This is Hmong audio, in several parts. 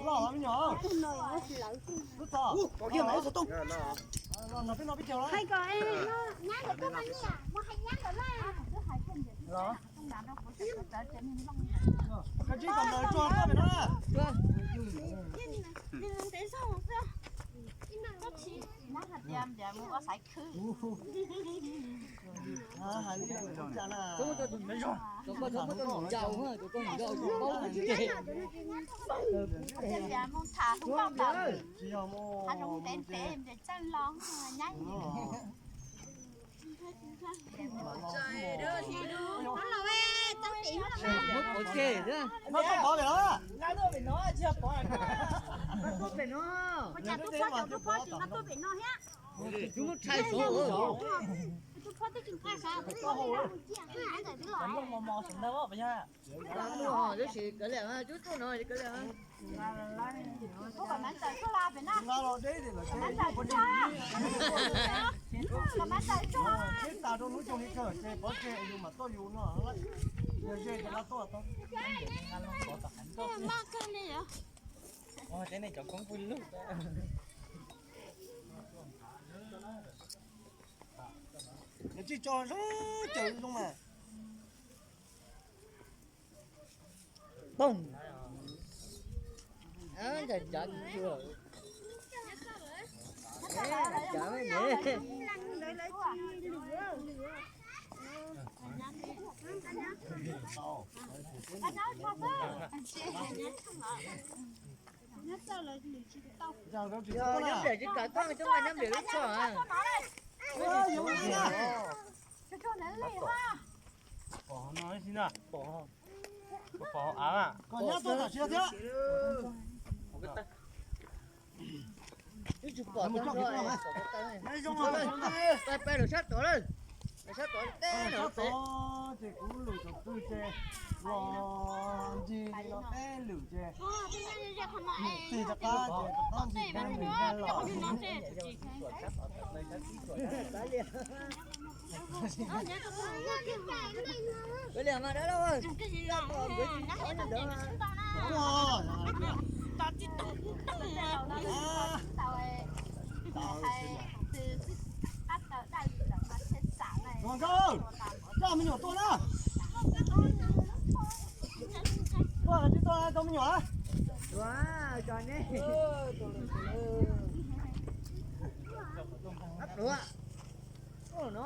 Loj los me nyuam. Lub txog. Los nrog peb no pib caug lawm. Los. Koj tsib kom lawv tso koj pem no. Hais li cas na. Tsis yog mus ntev ntev tseem los nyab. Mas koj pov pem no. Koj pem no. Tus muab tshais saud. Tab sis kav liam, cub tuaj no kav liam. Teb tas rau hnub coog li kawg ces pov tseg yus mam tuaj yus no. Yog ze ces qab tuaj tau. Cov nej cov koob pw lug. Nws tsis tso zoo caws zoo mas. Poob. Ncav ncav tsuag. Ncav ne. Yog nyob ntiam tsis kam tuaj coob nqa nyob ntiam lub tsho. Pom no ib si na, pom, pom av. Koj nyob tuaj tam sim no thiab. Twb tsis pom tag nrho. Peb lwm sab tod lawm, lwm sab tod teb lawm pem. Ces kuv lwm thaum twg ces los ncig li no peb lwm ces tig rov qab ces rov qab ncig peb lwm los. Kav liam mas dab laug, ob nyuag ntawd. Nkauj, coj me nyuam tuaj na. Tuaj tsis tuaj tau me nyuam na. Pluav no.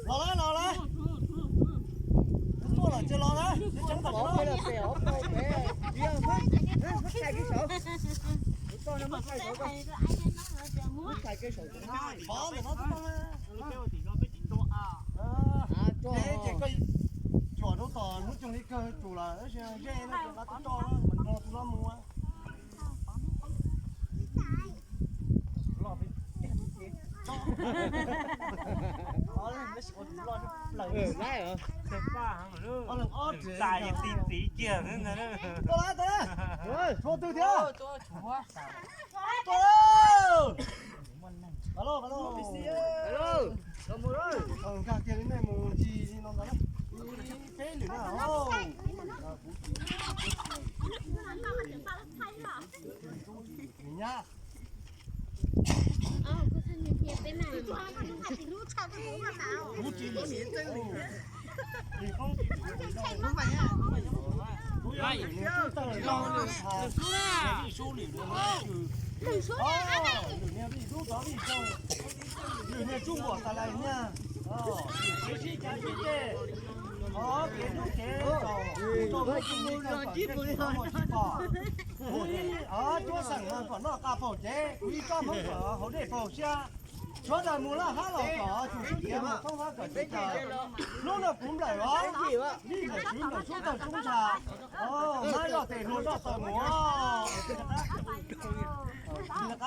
Los lawm, los lawm. Tuaj lawm ces los lawm, tseeb tseeb pov ntawm no tuaj. Ces koj cuam rau tom hnub coog li kawg tsum lawm, tab sis zej no ces nqa tuaj tso mas nrog tus no mus. Ob leeg ob tsev. Tuaj lawm, tuaj lawm. Tuaj lawm. Nkag kiag li nej mus ncig li no ntawd. Peb lwm na. Nyab. Kuv tsis lwm, kuv yog lwm niag tub tawg los, lwm niag vij sub lwm niag vij sub, lwm niag vij sub tov vij sub, lwm niag tsuj nkuam tas lais niag, lwm kev sib cav sib ceg, o kev dub kev tsaus, tau mus tsis mus tsis pom, kuv ib cuab xeem no kom noj qa paug cev, kuv ib tsob hmoob kom haus dej paug siab. Suav daws mus laj hab los kom tsum sub ciav mus thoob hab kom sib cav. Hnub no kuv nplawm os, vij nplawm tswv nplawm sub tawg sub ntsha, hmab zoj tes hluas zoj taw mus. Hnub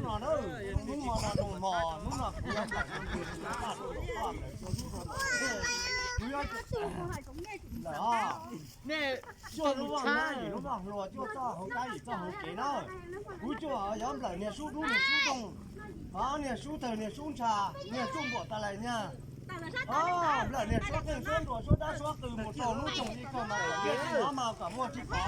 no na, hnub no no zoo mos, hnub no kuv yuav nplawm rau tus poj nplawm rau hnub rau nplaum, kuv yuav nplawm os. Cuaj lub vaj hluas, yim lub vaj hluas, cuaj txoj hauv tab yim txoj hauv kev na. Kuv cuaj yog nplawm niag sub dub niag sub doog, niag sub tawg niag sub ntsha, niag tsuj npuam tas lais niag. Nplawm niag suab qeej suab nruas suab dab suab qws mus rau lub coog li kawg mas kom muaj tsis pom.